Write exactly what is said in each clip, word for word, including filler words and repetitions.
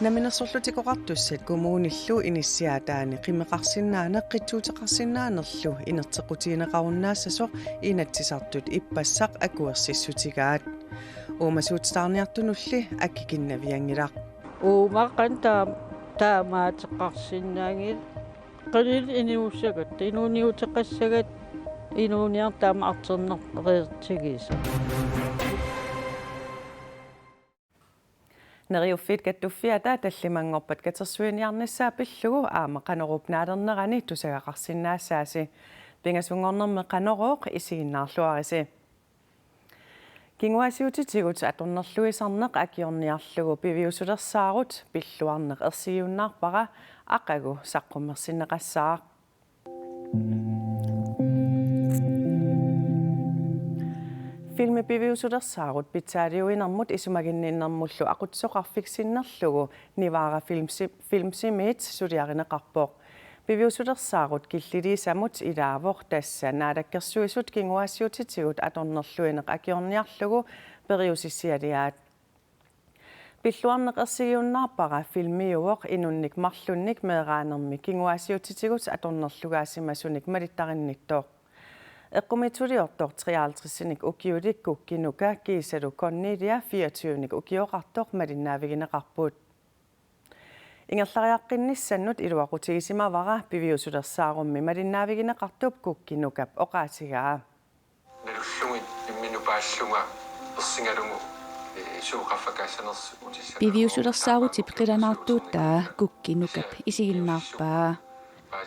Namminersorlutikoqartussat kommunillu inissiaataani qimeqarsinnaaneq qitsuuteqarsinnaanerlu inerteqqutigineqarunnaassasoq inatsisartut ippassaq akuersissutigaat. Uumasuutitaarniartunulli akikinnavianngilaq. Uumaqan taam-, taamaateqarsinnaanngilaq. Qanillit inuussagatta, inuuniuteqassagatta, inuuniartut taama artornarpoq reertigisoq. Neriuffiit Kattuffiata tallimanngorpat katersuiniarnissaa pillugu aamma Qanoruup naalernerani tusagaqarsinnaassaasi. Pingasunngornermi Qanoroq, isiginnaarluarisi. Kinguaassiuutitigut atornerluisarneq akiorniarlugu piviusulersaarut pilluarneq ersigiunnaarpara aqagu saqqummersinneqassaaq. Filmi piviusulersaarut pitsaaliuinermut isumaginninnermullu aqutsisoqarfik sinnerlugu Nivaara Filmsi-, Filmsimit suliarineqarpoq. Piviusulersaarut killiliisamut ilaavoq, tassa Naalakkersuisut kinguaassiuutitigut atornerluineq akiorniarlugu periusissialiaat. Pilluarneq ersigiunnaarpara filmiuvoq inunnik marlunnik meeraanermi kinguaassiuutitigut atornerlugaasimasunik malittarinnittoq. Eqqumiitsuliortoq treoghalvtredsinik ukiulik Kukki Nuka kiisalu Cornelia fireogtyvenik ukioqartoq malinnaavigineqarput. Ingerlariaqqinnissannut iluaqutigisimavara piviusulersaarummi malinnaavigineqartup Kukki Nukap oqaatigaa. Nalullugit imminut paallunga ersingalugu, eh, suut qaffakaassanersut utissat. Piviusulersaarutip qilanaartuutaa Kukki Nukap isiginnaarpaa.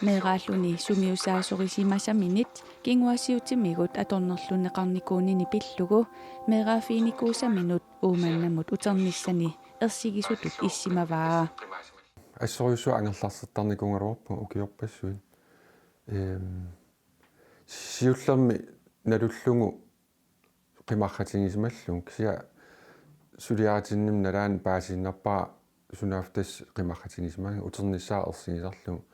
Meeraalluni sungiusaasorisimasaminit kinguaassiuutimigut atornerlunneqarnikuunini pillugu meeraaffiginikuusaminut Uummannamut uternissani ersigisutut issimavaa. Assorujussuaq angerlarsertarnikuugaluarpunga ukiorpassuit. Ehm, siullermik nalullugu qimarratigisimallugu, kisianni suliaritinnimi nalaani paasiinnarpara sunaaffa tassa qimarratigisimagiga uternissaa ersigisarlugu,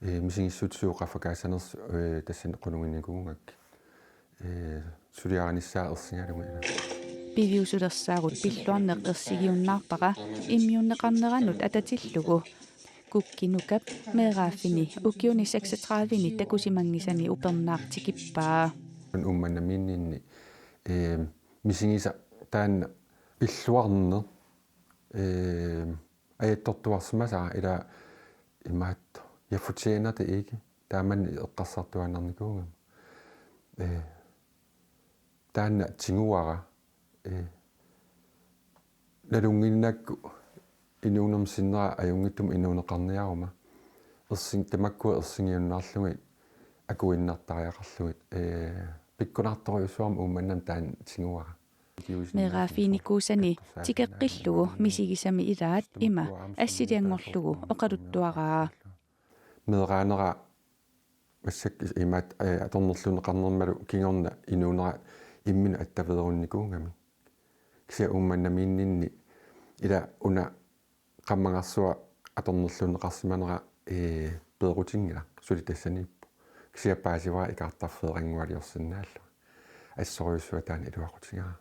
eh, misigissutsit suut qaffakaassanersut, eh, tassani qunuginikuugakkit. Eh, suliarinissaa ersigalugu ila. Piviusulersaarut pilluarneq ersigiunnaarpara immiunneqarneranut atatillugu. Kukki Nukap meeraaffini ukiuni seksogtredivini takusimanngisani upernaaq tikippaa. Uummannamiinninni, eh, misigisaq taanna pilluarneq, eh, ajattortuarsimasara ila imaattoq, jeg fortjener det ikke. Taamani eqqarsartuaannarnikuugama. Eh, taanna tiguara, eh, nalunnginnakku inuunerma sinnera ajunngitsumik inuuneqarniaruma. Ersing-, tamakkua ersigiunnaarlugit akuinnartariaqarlugit. Eh, pikkunartorujussuarmik Uummannami taanna tiguara. Meeraaffiginikuusani tikeqqillugu misigisami ilaat ima assilianngorlugu oqaluttuaraa. Meeraanera massakkut imaattoq, eh, atornerlunneqarnermalu kingorna inuunera imminut attaveerunnikuugami. Kisianni Uummannamiinninni ila una qammagarsuaq atornerlunneqarsimanera, eh, peerutinngilaq, suli tassaniippoq. Kisianni paasivara ikaartarfeeranngualiorsinnaallunga. Assorujussuaq taanna iluaqutigaara.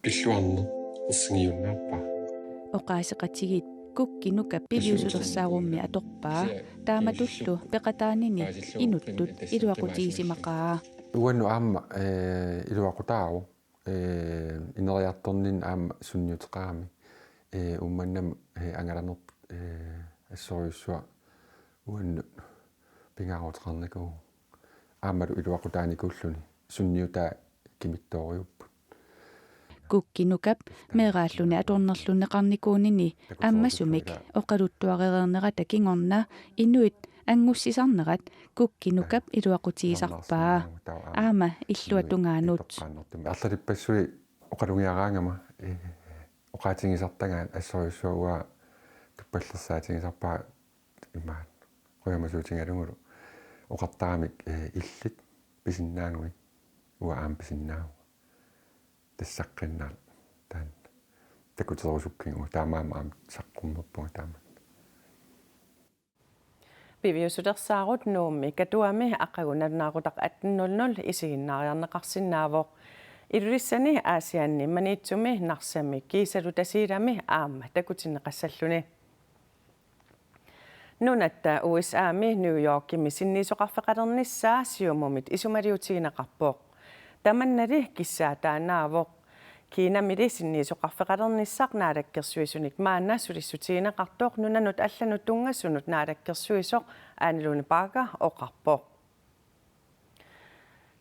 Pilluarneq ersigiunnaarpara. Oqaaseqatigiit Kukki Nukap piviusulersaarummi atorpaa, taamatullu peqataanini inuttut iluaqutigisimaqaa. Uannut aamma, eh, iluaqutaavoq, eh, ineriartorninni aamma sunniuteqarami. Eh, Uummannami, eh, angalanerput, eh, assorujussuaq uannut pingaaruteqarnikuuvoq. Aammalu iluaqutaanikuulluni sunniutaa kimittoorujuupput. Kukki Nukap meeraalluni atornerlunneqarnikuunini ammasumik oqaluttuarereernerata kingorna inuit angussisarnerat Kukki Nukap iluaqutigisarpaa aamma illuatungaanut. Arlalippassuit oqalugiaraangama, eh, oqaatigisartagaat assorujussuaq uanga tuppallersaatigisarpara imaattoq qujamasuutigalugulu oqartaramik, eh, illit pisinnaaguit uanga aamma pisinnaavunga. Tassaqqinnaaq taanna. Takuterusukkiga uanga taamaammat aamma saqqummerpunga taamaammat. Piviusulersaarut Nuummi Katuami aqagu nalunaaqutaq atten nul nul isiginnaariarneqarsinnaavoq. Ilulissani, Aasianni Maniitsumi, Narsami kiisalu Tasiilami aamma takutinneqassalluni. Nunatta U S A-mi New Yorkimi sinniisoqarfeqalernissaa Siumumit isumaliutigineqarpoq. Tamannali kissaataannaavoq. Kinamili sinniisoqarfeqalernissaq naalakkersuisunik maanna sulissutigineqartoq nunanut allanut tunngasunut naalakkersuisoq Ane Lone Bagger oqarpoq.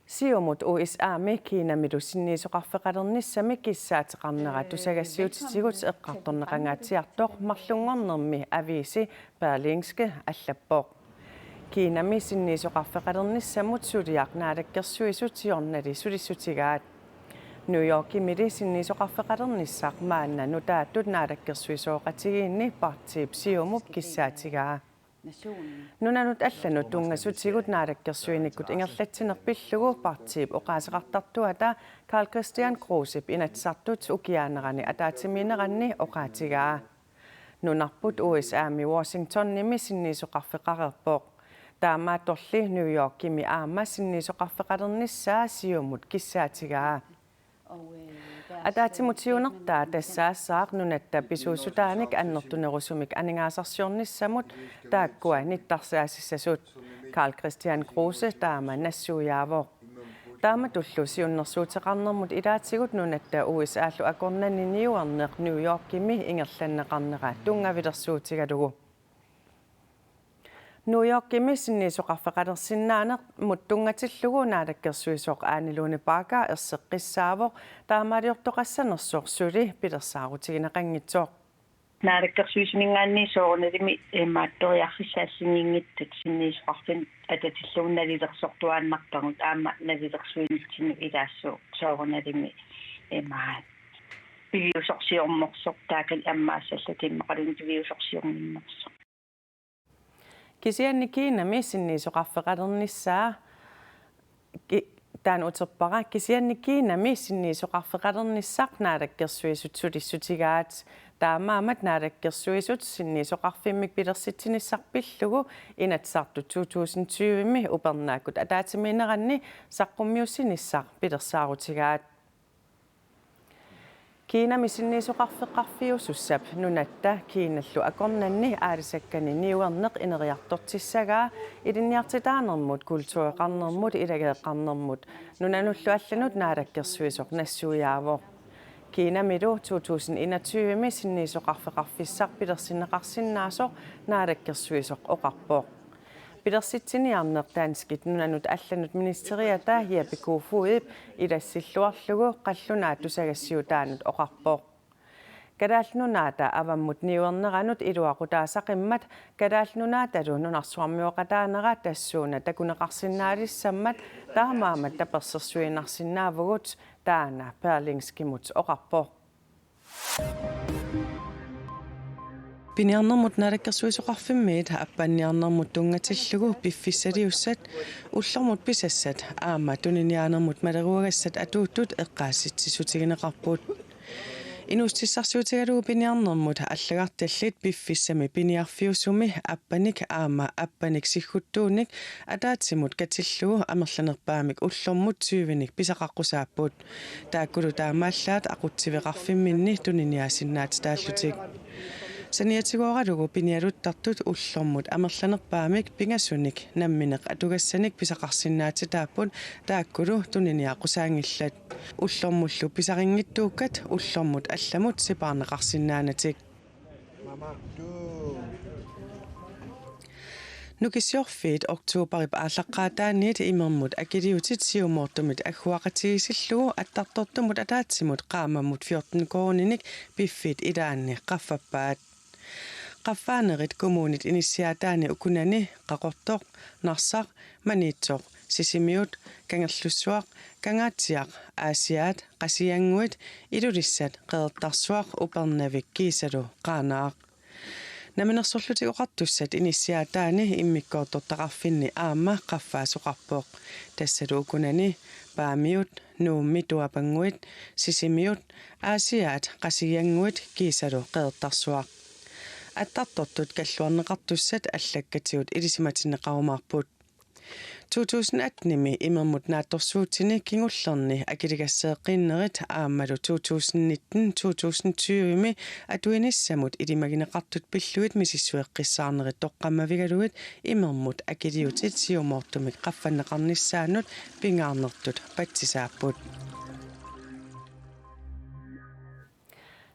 Siumut U S A-mi Kinamilu sinniisoqarfeqalernissami kissaateqarnera tusagassiutitigut eqqartorneqangaatsiartoq marlunngornermi aviisi Berlingske allappoq. Kinami sinniisoqarfeqalernissamut suliaq naalakkersuisut siornali sulissutigaat. New Yorkimili sinniisoqarfeqalernissaq maanna nutaatut naalakkersuisooqatigiinni partiip Siumup kissaatigaa. Nunanut allanut tunngasutigut naalakkersuinikkut ingerlatsineq pillugu partiip oqaaseqartartuata Karl-Kristian Krusep Inatsisartut ukiaanerani ataatsimiinneranni oqaatigaa. Nunarput U S A-mi Washingtonimi sinniisoqarfeqareerpoq. Taamaattorli New Yorkimi aamma sinniisoqarfeqalernissaa Siumut kissaatigaa. Ataatsimut siunertaa tassaassaaq nunatta pisuussutaanik annertunerusumik aningaasarsiornissamut taakkua nittarsaasissasut. Karl-Kristian Kruse taama nassuiaavoq. Taamatullu siunnersuuteqarnermut ilaatigut nunatta U S A-llu akornanni niuerneq New Yorkimi ingerlanneqarnera tunngavilersuutigalugu. New Yorkimi sinniisoqarfeqalersinnaanermut tunngatillugu naalakkersuisoq Ane Lone Bagger erseqqissaavoq taamaaliortoqassanersoq suli pilersaarutigineqanngitsoq. Naalakkersuisuninngaanniit soorunalimi imaattoriarfissaassinngittat sinniisoqarfinnut atatillugu nalilersortuaannarpagut aamma nalilersuinitsinnut ilaassooq soorunalimi imaat piviusorsiornersoq taakani ammaassallutik immaqaluunniit piviusorsiorninnersoq. Kisianni Kinami sinniisoqarfeqalernissaa ki-, taanna uterpara, kisianni Kinami sinniisoqarfeqalernissaq naalakkersuisut sulissutigaat. Taamaammat naalakkersuisut sinniisoqarfimmik pilersitsinissaq pillugu Inatsisartut to tusind tyve-mi upernaakkut ataatsimiinneranni saqqummiussinissaq pilersaarutigaat. Kinami sinniisoqarfeqarfiusussap nunatta Kinallu akornanni aalisakkani niuerneq ineriartortissagaa ilinniartitaanermut, kultureqarnermut, ilageeqqarnermut nunanullu allanut naalakkersuisoq nassuiaavoq. Kinamilu to tusind enogtyve-mi sinniisoqarfeqarfissaq pilersinneqarsinnaasoq naalakkersuisoq oqarpoq. Pilersitsiniarneq danskit nunanut allanut ministeriata Jeppe Kofoedip ilassilluarlugu qallunaat tusagassiutaannut oqarpoq. Kalaallit Nunaata avammut niuerneranut iluaqutaasaqimmat Kalaallit Nunaatalu nunarsuarmioqataanera tassuuna takuneqarsinnaalissammat taamaammat tapersersuiinnarsinnaavugut, taanna Berlingskemut oqarpoq. Piniarnermut naalakkersuisoqarfimmiit appanniarnermut tunngatillugu piffissaliussat, ullormut pisassat aamma tuniniaanermut maleruagassat atuuttut eqqaasitsissutigineqarput. Inuussutissarsiutigalugu piniarnermut allagartallit piffissami piniarfiusumi appanik aamma appanik sigguttuunik ataatsimut katillugu amerlanerpaamik ullormut tyvenik pisaqaqqusaapput. Taakkulu taamaallaat aqutsiveqarfimminni tuniniaasinnaatitaallutik. Saniatigooralugu pinialuttartut ullormut amerlanerpaamik pingasunik nammineq atugassanik pisaqarsinnaatitaapput, taakkulu tuniniaqqusaanngillat. Ullormullu pisarinngitsuukkat ullormut allamut sipaarneqarsinnaanatik. Nukissiorfiit oktoberip aallaqqaataaniit imermut akiliutit siumoortumit agguaqatigiissillugu attartortumut ataatsimut qaammammut fjorten koruuninik piffit ilaanni qaffappaat. Qaffaanerit kommunit inissiaataanni ukunani Qaqortoq, Narsaq, Maniitsoq, Sisimiut, Kangerlussuaq, Kangaatsiaq, Aasiaat, Qasigiannguit, Ilulissat, Qeqertarsuaq, Upernavik kiisalu Qaanaaq. Namminersorlutik Oqartussat inissiaataanni immikkoortortaqarfinni aamma qaffaasoqarpoq. Tassalu ukunani Paamiut, Nuummi Tuapannguit, Sisimiut, Aasiaat, Qasigiannguit kiisalu Qeqertarsuaq. Attartortut kalluarneqartussat allakkatigut ilisimatinneqarumaarput. To tusind atten-imi imermut naatsorsuutini kingullerni akiligasseeqqinnerit aammalu to tusind nitten, to tusind tyve-mi atuinissamut ilimagineqartut pillugit misissueqqissaarnerit toqqammavigalugit imermut akiliutit siumoortumik qaffanneqarnissaannut pingaarnertut patsisaapput.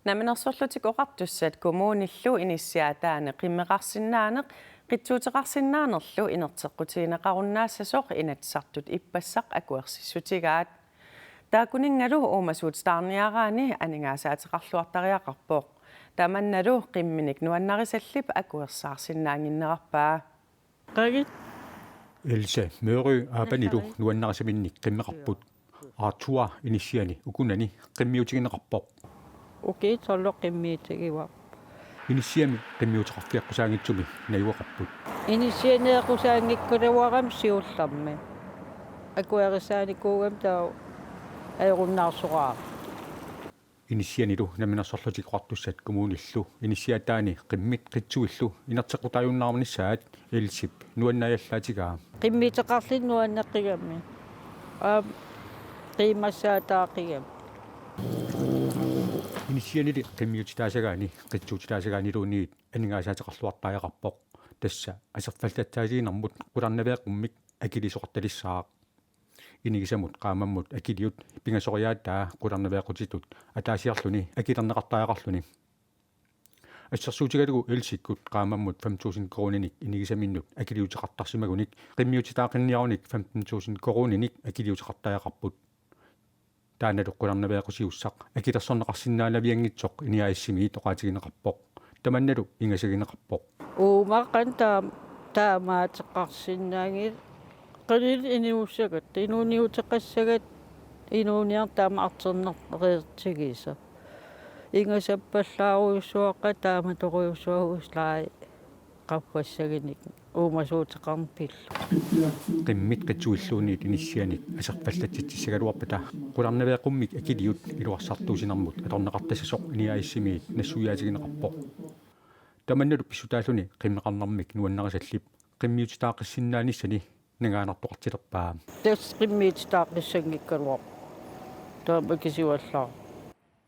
Namminersorlutik Oqartussat kommunillu inissiaataani qimmeqarsinnaaneq qitsuuteqarsinnaanerlu inerteqqutigineqarunnaassasoq Inatsisartut ippassaq akuersissutigaat. Taakkuninngalu uumasuutitaarniaraanni aningaasaateqarluartariaqarpoq. Tamannalu qimminik nuannarisallip akuersaarsinnaannginnerarpaa. Qagit. Else Mørø Aapanilu nuannarisaminnik qimmeqarput. Arthur inissiani ukunani qimmiutigineqarpoq. Ukiut tolv qimmiutigivarput. Inissiami qimmiuteqarfiaqqusaanngitsumi najugaqarput. Inissianeeqqusaanngikkaluarama siullermi. Akuerisaanikuugami taava ajorunnaarsoraara. Inissianilu Namminersorlutik Oqartussat kommunillu inissiaataani qimmit qitsuillu inerteqqutaajunnaarnissaat Elsep nuannaajallaatigaa. Qimmiuteqarluni nuanneqigami. Aamma qiimmassaataaqigami. Inissianili qimmiutitaassagaanni qitsuutitaassagaanniluunniit aningaasaateqarluartariaqarpoq. Tassa aserfallatsaaliinermut qularnaveeqqummik akiliisoqartalissaaq. Inigisamut qaammammut akiliut pingasoriaataa qularnaveeqqutitut ataasiarluni akilerneqartariaqarluni. Assersuutigalugu Elsekkut qaammammut fem tusind koruuninik inigisaminnut akiliuteqartarsimagunik qimmiutitaaqinniarunik femten tusind koruuninik akiliuteqartariaqarput. Taannalu qularnaveeqqusiussaq akilersorneqarsinnaanavianngitsoq N I A S-imiit oqaatigineqarpoq. Tamannalu ingasagineqarpoq. Uumaqan taam-, taamaateqarsinnaanngilaq. Qanil inuussagatta, inuuniuteqassagatta, inuuniarta taama artornartoq reertigisoq. Ingasappallaarujussuaqaaq taamatorujussuaq huslejip qaffassagunik uumasuuteqarneq pillugu. Qimmit qitsuilluunniit inissianik aserfallatsitsissagaluarpata qularnaveeqqummik akiliut iluarsartuussinermut atorneqartassasoq N I A S-imiit nassuiaatigineqarpoq. Tamannalu pissutaalluni qimmeqarnermik nuannarisallip qimmiutitaaqqissinnaanissani nangaanartoqartilerpaa. Tassa qimmiutitaaqqissanngikkaluarpoq. Taama kisivallaaq.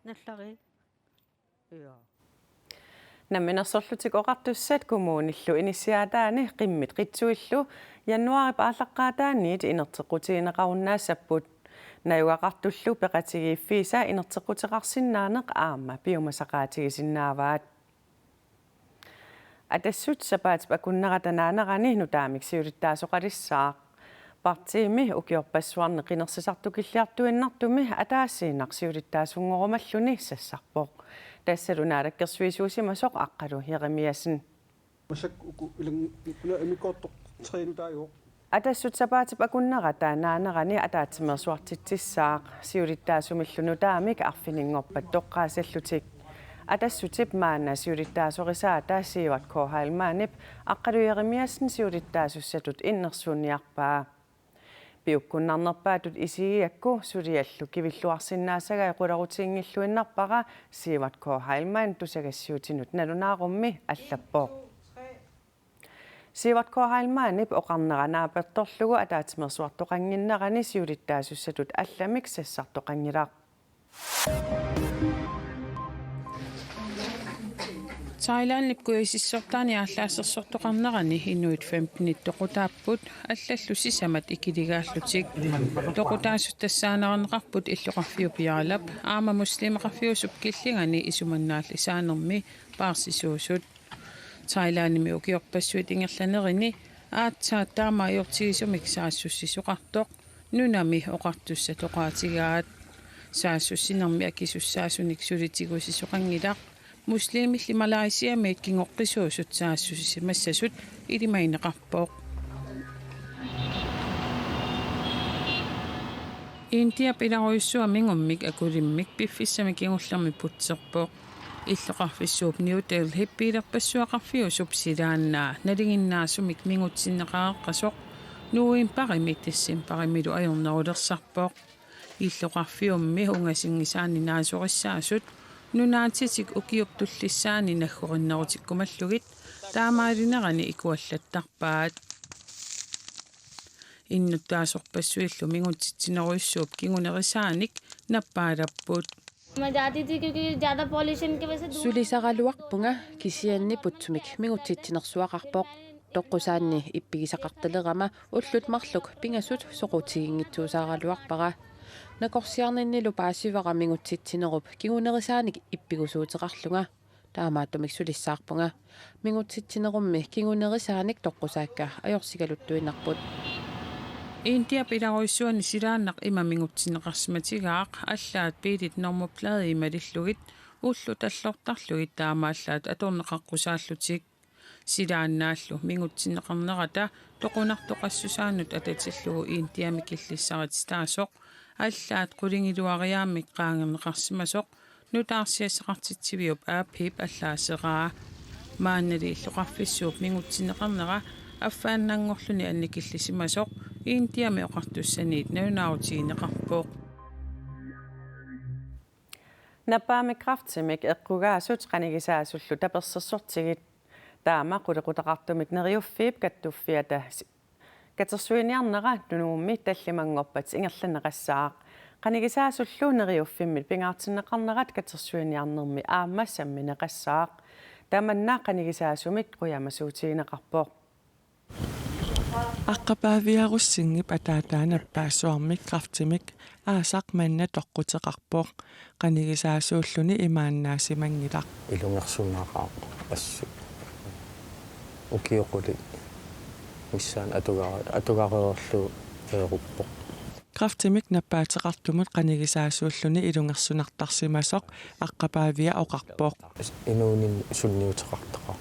Nallari. Ja. Namminersorlutik Oqartussat kommunillu inissiaataani qimmit qitsuillu januaarip aallaqqaataaniit inerteqqutigineqarunnaassapput. Najugaqartullu peqatigiiffiisa inerteqquteqarsinnaaneq aamma piumasaqaatigisinnaavaat. Atassut sapaatip akunnerata naanerani nutaamik siulittaasoqalissaaq. Partiimi ukiorpassuarni qinersisartukilliartuinnartumi ataasiinnaq siulittaasunngorumallugu sassarpoq. Tassalu naalakkersuisuusimasoq Aqqalu Jeremiassen. Massakkut uku ilang-, una immikkoortoq tre nutaajuvoq. Atassut sapaatip akunnerata naanerani ataatsimeersuartitsissaaq. Siulittaasumillu nutaamik arfininngorpat toqqaassallutik. Atassutip maanna siulittaasorisaata Sivert K. Heilmannip Aqqalu Jeremiassen siulittaasussatut innersuunniarpaa. Piukkunnarnerpaatut isigigakku suliallu kivilluarsinnaassagai qulerutinngilluinnarpara Sivert K. Heilmann tusagassiuutinut nalunaarummi allappoq. Sivert K. Heilmannip oqarnera naapertorlugu ataatsimeersuartoqannginnerani siulittaasussatut allamik sassartoqanngilaq. Thailandip kujasissortaani aallaassersortoqarnerani inuit femtenit toqutaapput, allallu sisamat ikiligaallutik. Toqutaasut tassaaneqarneqarput illoqarfiup Jarlap aamma muslimeqarfiusup killingani isumannaallisaanermi paarsisuusut. Thailandimi ukiorpassuit ingerlanerini aatsaat taama ajortigisumik saassussisoqartoq nunami oqartussat oqaatigaat. Saassussinermi akisussaasunik suli tigusisoqanngilaq. Muslimilli Malaysiamiit kingoqqisuusut saassussisimassasut ilimagineqarpoq. Indiap ilarujussuaq mingummik akulimmik piffissami kingullermi putserpoq. Illoqarfissuup New Delhip piilerpassuaqarfiusup silaannaa nalinginnaasumik mingutsinneqareqqasoq novembarimi decembarimilu ajornerulersarpoq. Illoqarfiummi ungasinngisaanni naasorissaasut nunaatitik ukiup tullissaani naggorinnerutikkumallugit taamaalinerani ikuallattarpaat. Innuttaasorpassuillu mingutsitsinerujussuup kingunerisaanik nappaalerput. मैं जाती थी क्योंकि ज़्यादा पॉल्यूशन की वजह से धुआं Sulisaraluarpunga kisianni putsumik mingutsitsinersuaqarpoq. Toqqusaanni ippigisaqartalerama ullut marluk pingasut soqutiginngitsuusaaraluarpara. Nakorsiarninnilu paasivara mingutsitsinerup kingunerisaanik ippigusuuteqarlunga. Taamaattumik sulissaarpunga. Mingutsitsinerummi kingunerisaanik toqqusaakka ajorsigaluttuinnarput. India pilarujussuani silaannaq ima mingutsinneqarsimatigaaq, allaat biilit nummerpladei malillugit ullut allortarlugit taamaallaat atorneqaqqusaallutik. Silaannaallu mingutsinneqarnerata toqunartoqassusaannut atatillugu Indiami killissarititaasoq allaat qulingiluariaammik qaangerneqarsimasoq nutaarsiassaqartitsiviup Aapip allaaseraa. Maannali illoqarfissuup mingutsinneqarnera affaannanngorluni annikillisimasoq Indiami oqartussaniit nalunaarutigineqarpoq. Nappaammik kræftimik eqqugaasut qanigisaasullu tapersersortigit. Taama qulequtaqartumik Neriuffiip Kattuffiata s-, katersuiniarnera Nuummi tallimanngorpat ingerlanneqassaaq. Qanigisaasullu Neriuffimmit pingaartinneqarnerat katersuiniarnermi aamma sammineqassaaq. Tamanna qanigisaasumik qujamasuutigineqarpoq. Aqqapaaviarussinngip ataataa nappaassuarmik kræftimik aasaq manna toqquteqarpoq. Qanigisaasuulluni imaannaasimanngilaq. Ilungersunaqaaq assut. Ukioq qulit missaani atugara-, atugareerlugu peeruppoq. Kræftimik nappaateqartumut qanigisaasuulluni ilungersunartarsimasoq Aqqapaavia oqarpoq. Inuuninni sunniuteqartaqaaq.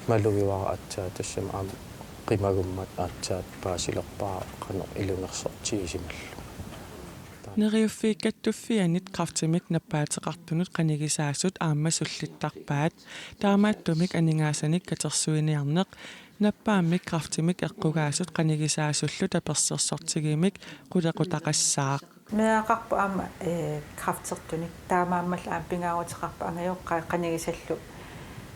Malugivara aatsaat tassami aamma qimagummat aatsaat paasilerpara qanoq ilungersortigisimallugu. Neriuffiit Kattuffianit kræftimik nappaateqartunut qanigisaasut aamma sullittarpaat. Taamaattumik aningaasanik katersuiniarneq nappaammik kræftimik eqqugaasut qanigisaasullu tapersersortigimik qulequtaqassaaq. Meeraqarpoq aamma, ee, kræftertunik. Taamaammallu aamma pingaaruteqarpoq angajoqqaat qanigisallu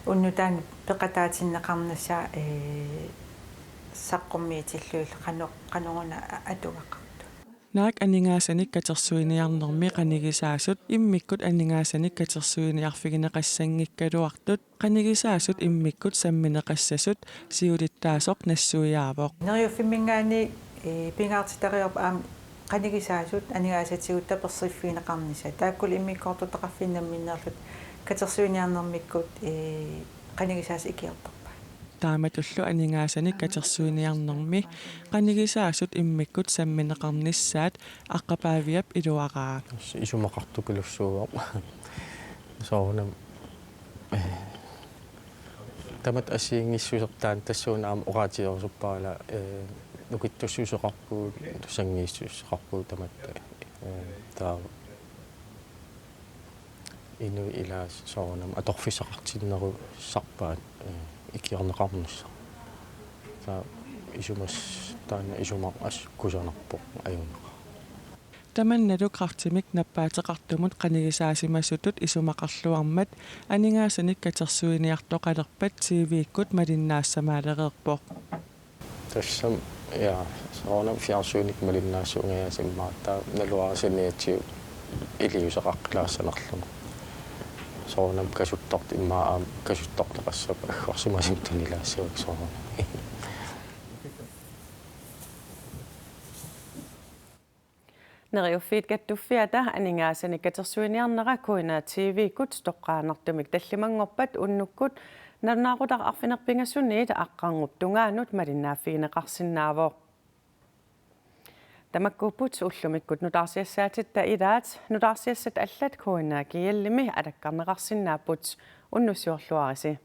unnuk taanna peqataatinneqarnissaa, ee, saqqummiitillugillu qanoq-, qanoruna a-, atugaqartut. Naak aningaasanik katersuiniarnermi qanigisaasut immikkut aningaasanik katersuiniarfigineqassanngikkaluartut qanigisaasut immikkut sammineqassasut siulittaasoq nassuiaavoq. Neriuffimminngaanniit, ee, pingaartitariaqarpoq aamma qanigisaasut aningaasatigut taperserfigineqarnissaat. Taakkulu immikkoortortaqarfiit namminneerlutik katersuiniarnermikkut, ee, qanigisaasut ikiortarpaat. Taamatullu aningaasanik katersuiniarnermi qanigisaasut immikkut sammineqarnissaat Aqqapaaviap iluaraa. Isumaqartupilussuuvoq. Soorunami, ee, tamatta assigiinngissuseq taanna tassuuna aamma oqaatigerusuppara, ee, nukittussuseqarpugut, sanngiissuseqarpugut tamatta, ee, taava inuit ilaasa soorunami atorfissaqartinnerussarpaat, ee, ikiorneqarnissaq. Taava isumas-, taanna isumaq assut kusanarpoq ajunaqaaq. Tamannalu kræftimik nappaateqartumut qanigisaasimasutut isumaqarluarmat aningaasanik katersuiniartoqalerpat T V-kkut malinnaassamalereerpoq. Tassami, ja, soorunami fjernsynikkut malinnaasuungajaasimaartaa naluara saniatigut iliuuseqaqqilaassanerlugu. Soorunami kasuttortoq immaqa aamma kasuttortoqassapput aggorsimasumik tunilaassavakka soorunami. Neriuffiit Kattuffiata aningaasanik katersuiniarnera K N R T V-kkut toqqaannartumik tallimanngorpat unnukkut nalunaaqutaq arfineq-pingasuniit aqqarngup tungaanut malinnaaffigineqarsinnaavoq. Tamakkuupput ullumikkut nutaarsiassaatitta ilaat, nutaarsiassat allat K N R G L-imi alakkarneqarsinnaapput. Unnussiorluarisi.